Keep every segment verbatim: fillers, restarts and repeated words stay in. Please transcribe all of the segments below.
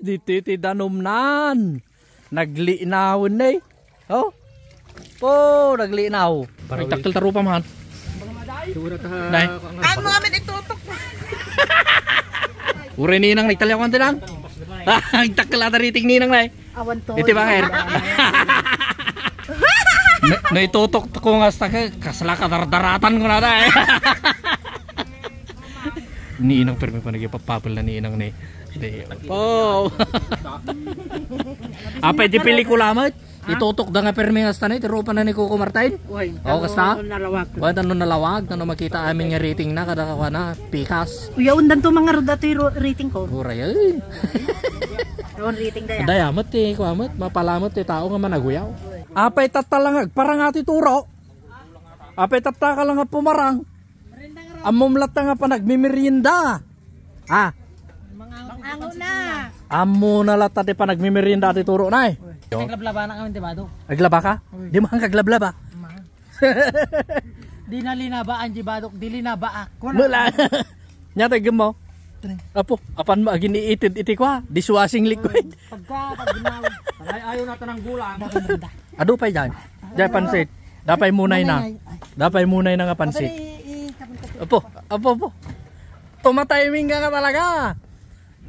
Ditoy ti danumnan. Naglinaw ni. Oh. Oh, naglinaw. Nagtakkel ta rupa man. Nay. Ano amin itutok? Uray ninang nagtaliaw kan tinang. Nagtakkel ata riting ninang, nay. Awan to. Iti banger. Na, naitutok ko nga hasta ka, kasla ka dardaratan ko na da eh. Ni inang permi pa nagipapapel na ni inang ni. Ni, oh. Apay di pelikula met. Itutok da nga permi nga hasta ni, ti rupa na ni Coco Martin. Uy, oh, kasta? Nalawag. Uy, tano nalawag, tano makita amin nga rating na, kada kakuha na, pikas. Uy, awan danto mga ruda to yung ro-, rating ko. Uray, ay. Awan rating daya. Daya met ti, kuha met, mapalamet ti tao nga managuyaw. Apay tatta lang agparang ati turo. Apay tatta ka lang nga pumarang. Ammom latta nga panagmimerienda. Ah. Ango na. Ammo na latta ti panagmimerienda ti turo na eh. Naglablaba na kami, di ba, Dok? Naglaba ka? Uy. Di mo kang kaglablaba. Ma. Di na linabaan, di ba, Dok? Di linabaa. Wala. Nya, taggem mo. Tre. Apo, apan mo agin iitid iti kwa, dishwashing liquid. Pagka, pag ginawa. Ay, ayaw natin ang gulang. Adu pay dyan. Dyan pansit. Dapay munay na. Munay na. Dapay munay na nga pansit. Abali, i-, i-, kapit-kapit. Apo, apo, apo. Tumatiming ka nga talaga.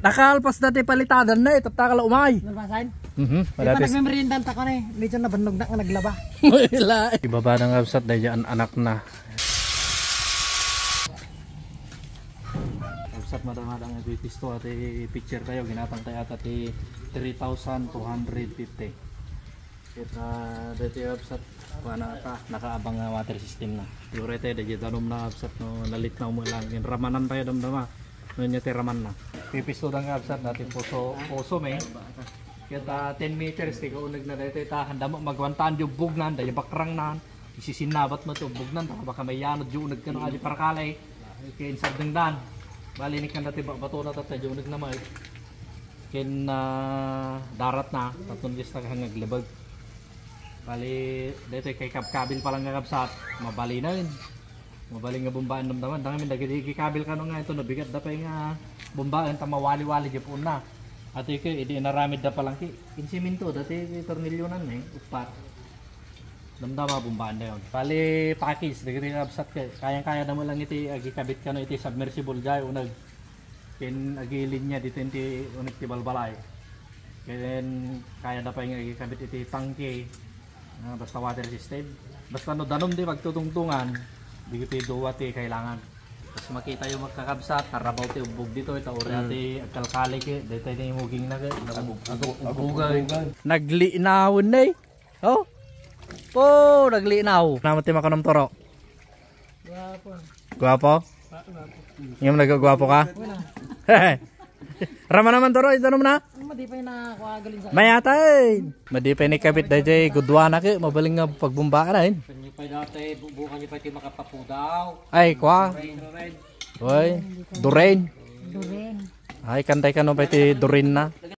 Nakalpas na ti palitadan na eh. Tatta ka la umay. Nalpasan? Mhm. Di pa madatis. Nagmemeriendan ta ko na eh. Medyo nabannog na nga naglaba. Wala. Ibaba na nga absat na dyan anak na. Absat madang-madang iti pisto ati picture kayo. Ginatang tayo ata ti three thousand two hundred fifty. Kita dati absat, kuana ta, nakaabang nga water system na. Siguro ito, dati danum na absat no, nalit na umulang. Yung ramanan tayo damdama. No, nya ti raman na. Pipisto da nga absat dati puso, puso me. Kita ten meters, ti kaunag na dati ta, handa mo magwantaan di ubbog nan, dati bakrang nan. Isisinabat mo ti ubbog nan, baka may yanod di unag ka na, di parakala eh. Kaya insardeng dan. Bali ni kan dati ba-, bato na tata di unag na may. Ken, ah, darat na, tattun dias ta nga aglebeg. Bali, daytoy kay kab-, kabil pa lang nga kabsat, mabalinen. Mabalin nga bombaen damdaman. Dangamin dagiti igikabil kano nga ito, nabigat da pay nga bombaen, ta mawali-wali di puon na. Ati ke, idi inaramid da palangki. Insiminto, dati tornilyonan, eh, upat. Damdama, bombaen da yon. Bali, package, dagiti kabsat ke. Kayang-kaya da mo lang iti agikabit kano iti submersible jay, unag Ken agilinya ditoy ti unik ti balbalay. Ken kayada pay nga ikabit iti tangke. Ah, basta water system. Basta no danum ti pagtutungtungan, dagiti dua ti kailangan. Tapos makita yung magkakabsat, tarabaw ti ubbog ditoy, ta uri ti agkalkalik, eh. Daytoy ni muging na, eh. Nag-, nag-, ubbog. Naglinaw na, eh. Oh? Oh, naglinaw. Naman ti makanam toro. Guwapo. Guwapo? Ah, guwapo. Ngem nagagwapo ka? Wala. Rama naman toro, ito naman na. Madi pa yung nakakuha galing sa Mayatay. Madi pa ni kabit dayjay gudwana ke, mabaling nga pagbumbaan na, eh. Kanyo pa dati, bu-, bukan nyo pa iti makapapudaw. Ay, kwa. Rain, rain. Oy, Duren. Duren. Ay, kantay kano pa iti Duren na.